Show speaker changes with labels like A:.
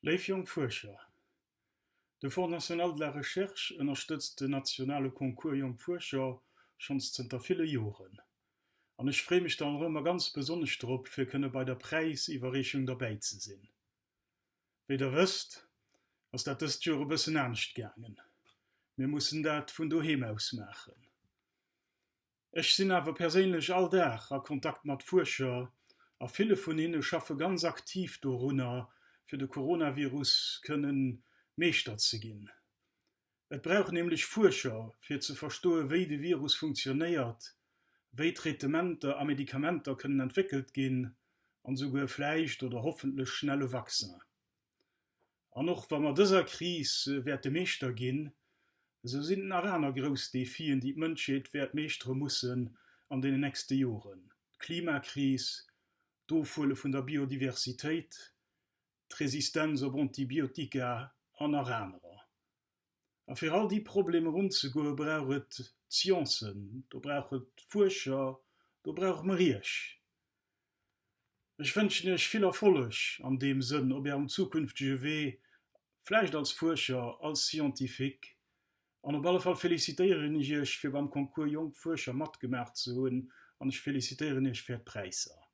A: Léif jonk Fuerscher, De Fonds national de la recherche ënnerstëtzt den nationale Concours Jonk Fuerscher schonns zënter ville Joren. An ech free mech dann och ëmmer ganz besonnesch drop, fir kënne bei der Präisiwwerreechung derbäi ze sinn. Wéi der wësst, ass dat dëst Joer e bëssen anescht gaangen. Mir mussen dat vun doheem aus maachen. Ech sinn awer perséinlech all Dag a Kontakt mat Fuerscher a ville vun hinne schaffe ganz aktiv dorunner, fir de Coronavirus kënnen Meeschter ze ginn. Et brauch nämlech Fuerscher, fir ze verstoe wéi de Virus funktionéiert, wéi Traitementer a Medikamenter kënnen entwéckelt ginn an esouguer vläicht oder hoffentlech schnell e Vaccin. An och wa mer dëser Kris wäerte Meeschter ginn, esou sinn et nach aner grouss Defien, déi d'Mënschheet wäert meeschtere mussen an deenen nächste Joren, d'Klimakris, d'Ofhuele vun der Biodiversitéit, d'Resistenz op Antibiotika an nach anerer. A fir all déi Problemer unzegoe brauch et d'Sciencen, do brauch et Fuerscher, do brauche mer Iech. Ech wënschen Iech vill Erfolleg an deem Sënn op Ärem zukünftege Wee, vläicht als Fuerscher, als Scientifique. An op alle Fall felicitéieren ech Iech fir beim Concours Jonk Fuerscher matgemaach ze hunn an ech felicitéieren Iech fir Är Präisser.